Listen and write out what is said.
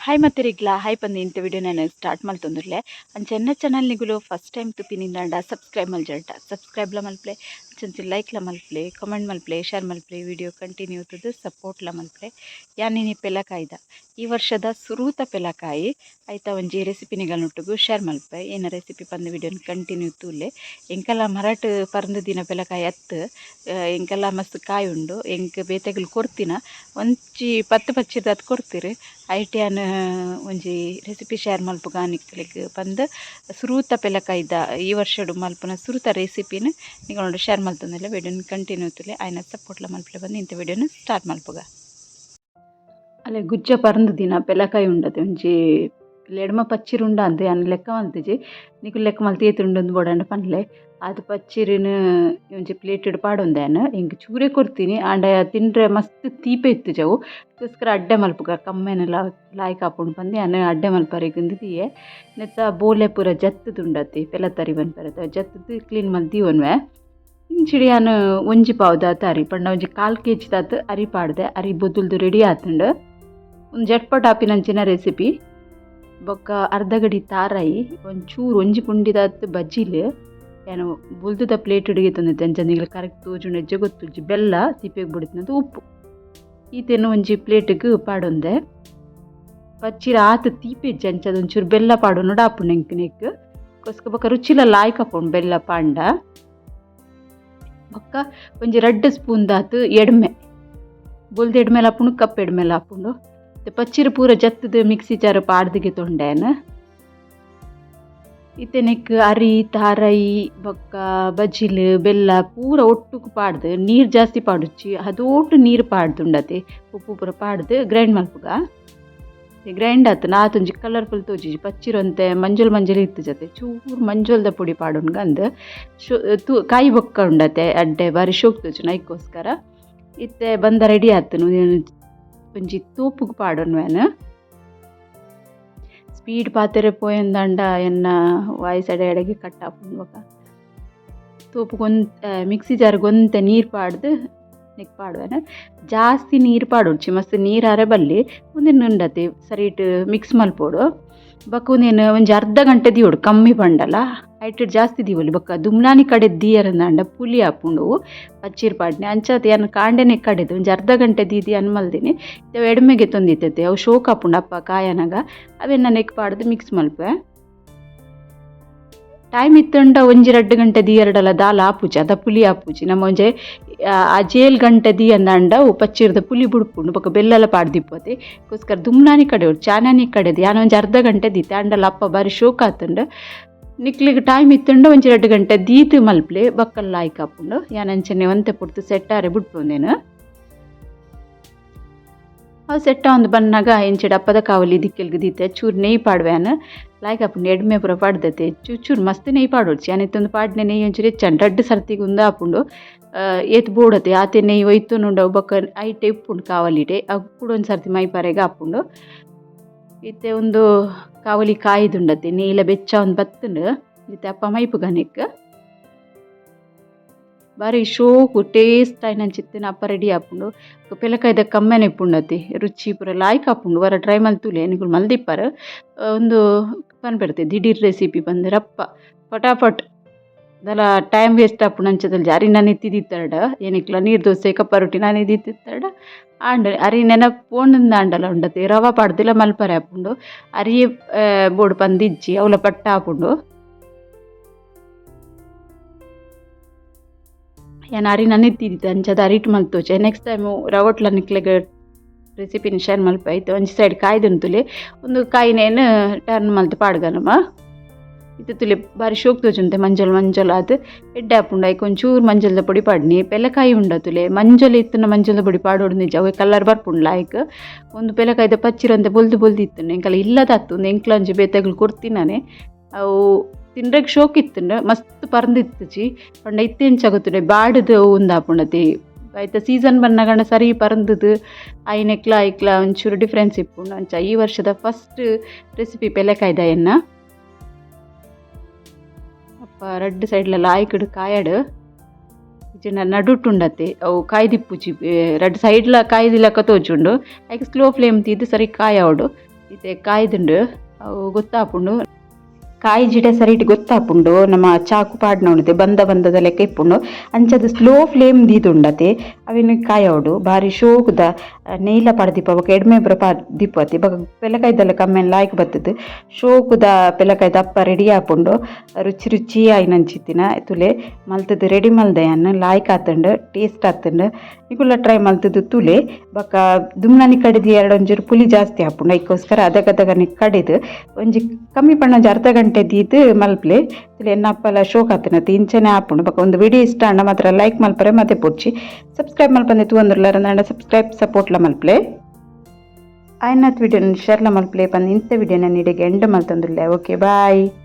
Hi ಮತ್ತೆರಿಗ್ಲ hi ಪಂದು ಇಂತ video ನಾನು start ಮಲ್ತೊಂದುಲ್ಲೆ. ಅಂಚ ಎನ್ನ ಚಾನಲ್ ನಿಗುಲು ಫಸ್ಟ್ ಟೈಮ್ ತುಪಿನಿಂದಾಂಡ ಸಬ್ಸ್ಕ್ರೈಬ್ ಮಲ್ಜಂಟ ಸಬ್ಸ್ಕ್ರೈಬ್ಲ ಮಲ್ಪ್ಲೆ, ಅಂಚಂಚಿ ಲೈಕ್ಲ ಮಲ್ಪ್ಲೆ, ಕಮೆಂಟ್ ಮಲ್ಪ್ಲೆ, ಶೇರ್ ಮಲ್ಪ್ಲೆ, ವಿಡಿಯೋ ಕಂಟಿನ್ಯೂ ತುದು ಸಪೋರ್ಟ್ಲ ಮಲ್ಪ್ಲೆ. ಯಾನಿನಿ ಪೆಲಕಾಯ್ದ ಈ ವರ್ಷದ ಸುರೂತ ಪೆಲಕಾಯಿ ಐತ ಒಂಜಿ ರೆಸಿಪಿ ನಿಗಲ್ನೊಟ್ಟುಗು ಶೇರ್ ಮಲ್ಪೆ. ಏನ ರೆಸಿಪಿ ಪಂದು ವಿಡಿಯೋನ ಕಂಟಿನ್ಯೂ ತೂಲೆ. ಎಂಕಲ ಮರಾಟ್ ಪರಂದು ದಿನ ಪೆಲಕಾಯಿ ಅತ್ತು. ಎಂಕಲ ಮಸ್ತ್ ಕಾಯಿ ಉಂಡು. ಎಂಕ್ ಬೇತೆಗುಲು ಕೊರ್ತಿನ ಒಂಜಿ ಪತ್ತು ಪಚ್ಚಿರ್ದಾತ್ ಕೊರ್ತಿರು. ಐಟ್ ಯಾನ್ ಒಂಜಿ ರೆಸಿಪಿ ಶೇರ್ ಮಲ್ಪುಗ ನಿಕ್ಲೆಗ್ ಪಂದ್ ಸುರೂತ ಪೆಲಕಾಯ್ದ ಈ ವರ್ಷಡು ಮಲ್ಪುನ ಸುರೂತ ರೆಸಿಪಿನ ನಿಗಲ್ನೊಟ್ಟು ಶೇರ್ ಮಲ್ತೊಂದುಲ್ಲೆ. ವಿಡಿಯೋನ ಕಂಟಿನ್ಯೂ ತೂಲೆ, ಆಯ್ನ ಸಪೋರ್ಟ್ಲ ಮಲ್ಪಲೆ ಪಂದ್ ಇಂತ ವಿಡಿಯೋನ ಸ್ಟಾರ್ಟ್ ಮಲ್ಪುಗ. ಅಲೆ ಗುಜ್ಜ ಪರಂದು ದಿನ ಪೆಲಕಾಯಿ ಉಂಡತೆ. ಒಂಜಿ ಎಡ್ಮ ಪಚ್ಚಿರು ಉಂಡ ಅಂದ್ ಯಾನ್ ಲೆಕ್ಕ ಮಲ್ತಿಜಿ. ನಿಕುಲು ಲೆಕ್ಕ ಮಲ್ತ್ ಏತ್ ಉಂಡು ಬೋಡಾಂಡ ಪನ್ಲೆ. ಆತ್ ಪಚ್ಚಿರಿನ್ ಒಂಜಿ ಪ್ಲೇಟುಡು ಪಾಡೊಂದೆ ಯಾನ್. ಎಂಕ್ ಚೂರೇ ಕೊರ್ತೀನಿ ಆಂಡ ತಿಂಡ್ರೆ ಮಸ್ತ್ ತೀಪೆ ಇತ್ತುಜಿ ಅವು. ಅಕ್ಕೋಸ್ಕರ ಅಡ್ಡೆ ಮಲ್ಪುಗ ಕಮ್ಮೆನ ಲಾಯ್ಕ್ ಆಪುಂಡು ಪಂದ್ ಯಾನ್ ಅಡ್ಡೆ ಮಲ್ಪರೆಗ್ ದೀಯೆ. ನೆತ್ತ ಬೋಲೆ ಪೂರ ಜತ್ತುದು ಉಂಡತೆ ಪೆಲತರಿ ಪನ್ಪೆರತೆ, ಜತ್ತುದು ಕ್ಲೀನ್ ಮಲ್ತ್ ದೀವೊನ್ವೆ. ಇಂಚಿಡ್ ಯಾನ್ ಒಂಜಿ ಪಾವುದಾತ್ ಅರಿ ಪಂಡ ಒಂಜಿ 1/4 ಕೆಜಿ ದಾತ್ ಅರಿ ಪಾಡ್ದೆ. ಅರಿ ಬೊದುಲ್ದು ರೆಡಿ ಆತುಂಡು. ಉಂದು ಜಟ್ಪಟ್ ಆಪಿನಂಚಿನ ರೆಸಿಪಿ. ಬೊಕ್ಕ ಅರ್ಧ ಗಡಿ ತಾರಾಯಿ, ಒಂಚೂರು ಒಂಜಿ ಪುಂಡಿದಾತ್ ಬಜಿಲ್. ಯಾನ್ ಬೊಲ್ದುದ ಪ್ಲೇಟ್ ಗೆತೊಂದಿತ್ತೆ, ಅಂಚ ನಿಗಲ್ ಕರೆಕ್ಟ್ ತೋಜುಂಡು ಎಜ್ಜೆ ಗೊತ್ತುಜ್ಜಿ. ಬೆಲ್ಲ, ತಿಪ್ಪೆಗ್ ಬೊಡಿತ್ತಿನಂತ ಉಪ್ಪು ಈತೆನ್ ಒಂಜಿ ಪ್ಲೇಟ್ಗ್ ಪಾಡೊಂದೆ. ಪಚ್ಚಿರ ಆತ್ ತೀಪೆಜ್ಜಿ, ಅಂಚಾದ್ ಒಂಚೂರು ಬೆಲ್ಲ ಪಾಡೊನೊಡು ಆಪುಂಡು ಎಂಕ್ ನೆಕ್ಕ್ ಕೊಸ್ಕ. ಬೊಕ್ಕ ರುಚಿಲ ಲಾಯ್ಕ್ ಆಪುಂಡು ಬೆಲ್ಲ ಪಾಂಡ. ಬೊಕ್ಕ ಒಂಜಿ 2 ಸ್ಪೂನ್ ದಾತ್ ಎಡ್ಮೆ, ಬೊಲ್ದು ಎಡ್ಮೆಲ ಆಪುಂಡು, ಕಪ್ಪು ಎಡ್ಮೆಲ ಆಪುಂಡು. ಪಚ್ಚಿರ ಪೂರ ಜತ್ತುದು ಮಿಕ್ಸಿ ಜಾರ್ ಪಾಡ್ದ್ ಗೆತೊಂಡೆ ಯಾನ್. ಇತ್ತೆ ನೆಕ್ಕ್ ಅರಿ, ತಾರಾಯಿ, ಬೊಕ್ಕ ಬಜಿಲ್, ಬೆಲ್ಲ ಪೂರ ಒಟ್ಟುಗು ಪಾಡ್ದ್ ನೀರು ಜಾಸ್ತಿ ಪಾಡುಚ್ಚಿ, ಅದೋಟು ನೀರು ಪಾಡ್ದುಂಡತೆ. ಉಪ್ಪು ಪೂರ ಪಾಡ್ದ್ ಗ್ರೈಂಡ್ ಮಲ್ಪುಗ. ಗ್ರೈಂಡ್ ಆತುಂಡ ಆತೊಂಜಿ ಕಲರ್ಫುಲ್ ತೋಜುಜಿ. ಪಚ್ಚಿರೊಂತೆ ಮಂಜೊಲು ಮಂಜೊಲು ಇತ್ತುಜತೆ. ಚೂರು ಮಂಜೊಲ್ದ ಪೊಡಿ ಪಾಡೊನ್ಗ ಅಂದ್ ಕಾಯಿ ಬೊಕ್ಕ ಉಂಡತೆ ಅಡ್ಡೆ ಬಾರಿ ಶೋಕ್ ತೋಜುಂಡು ಐಕೋಸ್ಕರ. ಇತ್ತೆ ಬಂದ ರೆಡಿ ಆತುಂಡು. ಒಂಜಿ ತೋಪುಗು ಪಾಡೊನ್ವೆ ಯಾನ್. ಸ್ಪೀಡ್ ಪಾತೆರೆ ಪೋಯೆಂದಾಂಡ ಎನ್ನ ವಾಯ್ಸ್ ಎಡೆ ಎಡೆಗೆ ಕಟ್ ಆಪುಂಡು. ಬೊಕ ತೋಪುಗು ಒಂತೆ ಮಿಕ್ಸಿ ಜಾರ್ಗ್ ಒಂತೆ ನೀರು ಪಾಡ್ದು ನೆಕ್ ಪಾಡುವೆನ್. ಜಾಸ್ತಿ ನೀರು ಪಾಡೊಡ್ಚಿ, ಮಸ್ತ್ ನೀರು ಆರೆ ಬಲ್ಲಿ. ಉಂದೆನ್ ಉಂಡತೆ ಸರಿಟ್ ಮಿಕ್ಸ್ ಮಲ್ಪೊಡು. ಬೊಕ ಉಂದೆನ್ ಒಂಜಿ ಅರ್ಧ ಗಂಟೆ ದೀವೊಡು ಕಮ್ಮಿ ಪಂಡಲ. ಐಟ್ ಜಾಸ್ತಿ ದೀವೊಲಿ. ಬೊಕ್ಕ ದುಮ್ನಾನಿ ಕಡೆದ್ ದೀಯೆರಂದಾಂಡ ಪುಲಿ ಆಪುಂಡು ಪಚ್ಚಿರ್ ಪಾಡ್ನೆ. ಅಂಚಾದ್ ಯಾನ್ ಕಾಂಡೆನೆ ಕಡೆದು ಒಂಜಿ ಅರ್ಧ ಗಂಟೆ ದೀದ್ ಯಾನ್ ಮಲ್ದಿನಿ. ಇತ್ತೆ ಎಡ್ಮೆ ಗೆತೊಂದಿತ್ತತೆ, ಅವು ಶೋಕ್ ಆಪುಂಡು ಅಪ್ಪ ಕಾಯನಗ. ಅವೆನ್ ನೆಕ್ ಪಾಡ್ದು ಮಿಕ್ಸ್ ಮಲ್ಪುವೆ. ಟೈಮ್ ಇತ್ತುಂಡ ಒಂಜಿ 2 ಗಂಟೆ ದೀಯೆರಡಲ ದಾಲ ಆಪುಜಿ, ಅದ ಪುಲಿ ಆಪುಜಿ. ನಮ್ಮ ಒಂಜಿ ಅಜೇಲ್ ಗಂಟೆ ದೀಯಂದಾಂಡ ಅವು ಪಚ್ಚಿರ್ದ ಪುಲಿ ಬುಡ್ಪುಂಡು. ಬೊಕ್ಕ ಬೆಲ್ಲಲ ಪಾಡ್ದಿಪ್ಪತೆ. ಅಕ್ಕೋಸ್ಕರ ದುಮ್ನಾನಿ ಕಡೆಯೊಡು ಚಾನಾನಿ ಕಡೆದು ಯಾನ್ ಒಂಜಿ ಅರ್ಧ ಗಂಟೆ ದೀತೆ. ಆಂಡಲ ಅಪ್ಪ ಬಾರಿ ಶೋಕ್ ಆತುಂಡು. ನಿಕ್ಲೆಗ್ ಟೈಮ್ ಇತ್ತುಂಡ ಒಂಜಿ 2 ಗಂಟೆ ದೀತ್ ಮಲ್ಪಲೆ, ಬೊಕ್ಕ ಲಾಯ್ಕ್ ಆಪುಂಡು. ಯಾನ್ ಅಂಚನೆ ಒಂತೆ ಪೊರ್ತು ಸೆಟ್ ಆರೆ ಬುಡ್ಪುಂದೇನು. ಅವು ಸೆಟ್ ಆವೊಂದು ಬನ್ನಗ ಇಂಚಿಡ್ ಅಪ್ಪದ ಕಾವಲಿ ದಿಕ್ಕೆಲ್ಗ್ ದೀತೆ. ಚೂರು ನೆಯ್ಯಿ ಪಾಡುವೆ ಯಾನ್, ಲಾಯ್ಕ್ ಆಪುಂಡು. ಎಡ್ಮೆ ಪೂರ ಪಾಡ್ದತೆ ಚೂರು ಚೂರು ಮಸ್ತ್ ನೆಯ್ಯಿ ಪಾಡೊಡ್ಚಿ. ಯಾನ್ ಇತ್ತೊಂದು ಪಾಡ್ನೆ ನೆಯ್ಯಿ ಒಂಚೂರು ಹೆಚ್ಚಾಂಡ್, 2 ಸರ್ತಿಗ್ ಉಂದು ಆಪುಂಡು. ಏತ್ ಬೋಡತೆ ಆತೆ ನೆಯ್ಯಿ ಒಯ್ತೊನುಂಡು. ಅವು ಬೊಕ್ಕ ಐಟೆ ಇಪ್ಪುಂಡು ಕಾವಲಿಡೆ, ಅವು ಕುಡ ಒಂಜಿ ಸರ್ತಿ ಮೈಪರೆಗ್ ಆಪುಂಡು. ಇತ್ತೆ ಉಂದು ಕಾವಲಿ ಕಾಯ್ದುಂಡತೆ, ನೆಯ್ಯಿಲ ಬೆಚ್ಚ ಆವೊಂದು ಬತ್ತುಂಡು. ಇತ್ತೆ ಅಪ್ಪ ಮೈಪುಗ ನೆಕ್ಕ್. ಬಾರಿ ಶೋಕು ಟೇಸ್ಟ್ ಆಯಿನಂಚಿತ್ತಿನ ಅಪ್ಪ ರೆಡಿ ಆಪುಂಡು. ಪೆಲಕಾಯ್ದ ಕಮ್ಮೆನೆ ಇಪ್ಪುಂಡತೆ, ರುಚಿ ಪೂರ ಲಾಯ್ಕ್ ಆಪುಂಡು. ವರ ಟ್ರೈ ಮಲ್ತುಲೆ, ನಿಕುಲು ಮಲ್ದಿಪ್ಪರ್. ಉಂದು ಪನ್ಪೆರ್ತೆ ದಿಡೀರ್ ರೆಸಿಪಿ ಪಂದ್. ರಪ್ಪ ಪಟಾಪಟ್ ದಾಲ ಟೈಮ್ ವೇಸ್ಟ್ ಆಪುಂಡು ಅಂಚದಲ್ಜಿ. ಅರಿ ನನೆತ್ತಿದಿತ್ತರ್ಡ ಏನಿಕ್ಲ ನೀರು ದೋಸೆ, ಕಪ್ಪ ರೊಟ್ಟಿ ನನೆದಿತ್ತಿತ್ತರ್ಡ ಆಂಡ್ ಅರಿ ನೆನಪು ಪೋಂಡುಂದಾಂಡಲ ಉಂಡತೆ. ರವ ಪಾಡ್ದಿಲ ಮಲ್ಪರೆ ಆಪುಂಡು. ಅರಿಯೇ ಬೋಡು ಪಂದ್ ಇಜ್ಜಿ, ಅವ್ಲ ಪಟ್ಟ ಆಪುಂಡು. ಯಾನ್ ಅರಿ ನನೆತ್ತಿದಿತ್ತೆ, ಅಂಚಾದ್ ಅರಿಟ್ ಮಲ್ತೊಚೆ. ನೆಕ್ಸ್ಟ್ ಟೈಮು ರವಟ್ಲ ನಿಕ್ಲೆಗ್ ರೆಸಿಪಿನ್ ಶೇರ್ ಮಲ್ಪೆ. ಇತ್ತೆ ಒಂಜಿ ಸೈಡ್ ಕಾಯ್ದುಂತುಲೆ, ಉಂದು ಕಾಯಿನೇನು ಟರ್ನ್ ಮಲ್ತ್ ಪಾಡ್ಗ ನಮ. ಇತ್ತೆ ತುಲೆ ಬಾರಿ ಶೋಕ್ ತೋಜುಂತೆ ಮಂಜೊಲು ಮಂಜೊಲು ಆದ್ ಎಡ್ಡೆ ಆಪುಂಡು. ಐಕ್ ಒಂಚೂರು ಮಂಜೊಲ್ದ ಪೊಡಿ ಪಾಡ್ನಿ. ಪೆಲಕಾಯಿ ಉಂಡತುಲೆ, ಮಂಜೊಲು ಇತ್ತುಂಡ ಮಂಜೊಲ್ದ ಪೊಡಿ ಪಾಡೊಡು ನಿಜ, ಅವೆ ಕಲರ್ ಬರ್ಪುಂಡು ಲಾಯ್ಕ್. ಉಂದು ಪೆಲಕಾಯ್ದ ಪಚ್ಚಿರಂತೆ ಬೊಲ್ದು ಬೊಲ್ದು ಇತ್ತುಂಡು. ಎಂಕಲ ಇಲ್ಲದ ಅತ್ತು, ಎಂಕ್ಲ ಒಂಜಿ ಬೇತೆಗ್ಲು ಕೊರ್ತಿನಾನೆ. ಅವು ತಿಂಡ್ರೆಗ್ ಶೋಕ್ ಇತ್ತುಂಡು, ಮಸ್ತ್ ಪರ್ಂದ್ ಇತ್ತುಜಿ. ಪಂಡ ಇತ್ತೆ ಎಂಚ ಗೊತ್ತುಂಡೆ ಬಾಡುದು ಉಂದಾಪುಂಡತೆ. ಐತ ಸೀಸನ್ ಬನ್ನಗಂಡ ಸರಿ ಪರಂದುದು ಐನೆಕ್ಲ ಐಕ್ಲ ಒಂಚೂರು ಡಿಫ್ರೆನ್ಸ್ ಇಪ್ಪುಂಡು. ಅಂಚ ಈ ವರ್ಷದ ಫಸ್ಟ್ ರೆಸಿಪಿ ಪೆಲಕಾಯ್ದ ಎನ್ನ. ಅಪ್ಪ ರಡ್ಡ್ ಸೈಡ್ಲ ಲಾಯ್ಕ್ಡ್ ಕಾಯಡ್ ಇಜ್ಜಿಂಡ ನಡುಟುಂಡತೆ ಅವು ಕಾಯ್ದಿಪ್ಪುಜಿ. ರಡ್ಡ್ ಸೈಡ್ಲ ಕಾಯ್ದಿಲಕ ತೋಜುಂಡು. ಐಕ್ ಸ್ಲೋ ಫ್ಲೇಮ್ ದೀದ್ ಸರಿ ಕಾಯಾವೊಡು. ಇತ್ತೆ ಕಾಯ್ದುಂಡು. ಅವು ಗೊತ್ತಾಪುಂಡು. ಕಾಯಿ ಜಿಡೆ ಸರಿಟ್ ಗೊತ್ತಾಪುಂಡು. ನಮ ಚಾಕು ಪಾಡ್ನ ಬಂದ ಬಂದದ ಲೆಕ್ಕ ಇಪ್ಪುಂಡು. ಅಂಚದ ಸ್ಲೋ ಫ್ಲೇಮ್ ದೀದುಂಡತೆ ಅವೆನ್ ಕಾಯೋಡು. ಬಾರಿ ಶೋಕುದ ನೆಯ್ಲ ಪಾಡ್ದಿಪ್ಪ ಬೊಕ ಎಡ್ಮೆ ಪೂರ ಪಾಡ್ದಿಪ್ಪು ಬೊಕ ಪೆಲಕಾಯ್ದಲ್ಲ ಕಮ್ಮೆನ ಲಾಯ್ಕ್ ಬತ್ತುದು ಶೋಕುದ ಪೆಲಕಾಯ್ದ ಅಪ್ಪ ರೆಡಿ ಆಪುಂಡು. ರುಚಿ ರುಚಿ ಆಯಿನಂಚಿತ್ತಿನ ತೂಲೆ ಮಲ್ತುದು ರೆಡಿ ಮಲ್ದೆ ಯಾನ್. ಲಾಯ್ಕ್ ಆತುಂಡು, ಟೇಸ್ಟ್ ಆತುಂಡು. ನಿಕುಲ ಟ್ರೈ ಮಲ್ತುದು ತೂಲೆ. ಬೊಕ ದುಮ್ನಾನಿ ಕಡೆದು ಎರಡೊಂಚೂರು ಪುಲಿ ಜಾಸ್ತಿ ಆಪುಂಡು. ಐಕೋಸ್ಕರ ಅದಗದಗನೆ ಕಡೆದು ಒಂಜಿ ಕಮ್ಮಿ ಪಂಡ ಒಂಜಿ ಅರ್ಧ ಗಂಟೆ ದೀದ್ ಮಲ್ಪಲೆ. ತೂಲೆ ಎನ್ನ ಅಪ್ಪಲ ಶೋಕ್ ಆತುಂಡು. ಇಂಚನೆ ಆಪುಂಡು. ಬೊಕ ಒಂದು ವಿಡಿಯೋ ಇಷ್ಟ ಆಂಡ ಮಾತ್ರ ಲೈಕ್ ಮಲ್ಪರೆ ಮತ್ತೆ ಪೊರ್ಚಿ. ಸಬ್ಸ್ಕ್ರೈಬ್ ಮಲ್ಪಂದೆ ತೂವೊಂದುಲ್ಲಾರ್ ಅಂಡ ಸಬ್ಸ್ಕ್ರೈಬ್ ಸಪೋರ್ಟ್ಲ ಮಲ್ಪಲೆ. ಆಯ್ನಾತ್ ವಿಡಿಯೋನ ಶೇರ್ಲ ಮಲ್ಪಲೆ ಪಂದ್ ಇಂಥ ವಿಡಿಯೋನ ಇಡೆಗ್ ಎಂಡ್ ಮಲ್ತೊಂದುಲ್ಲೆ. Okay, bye.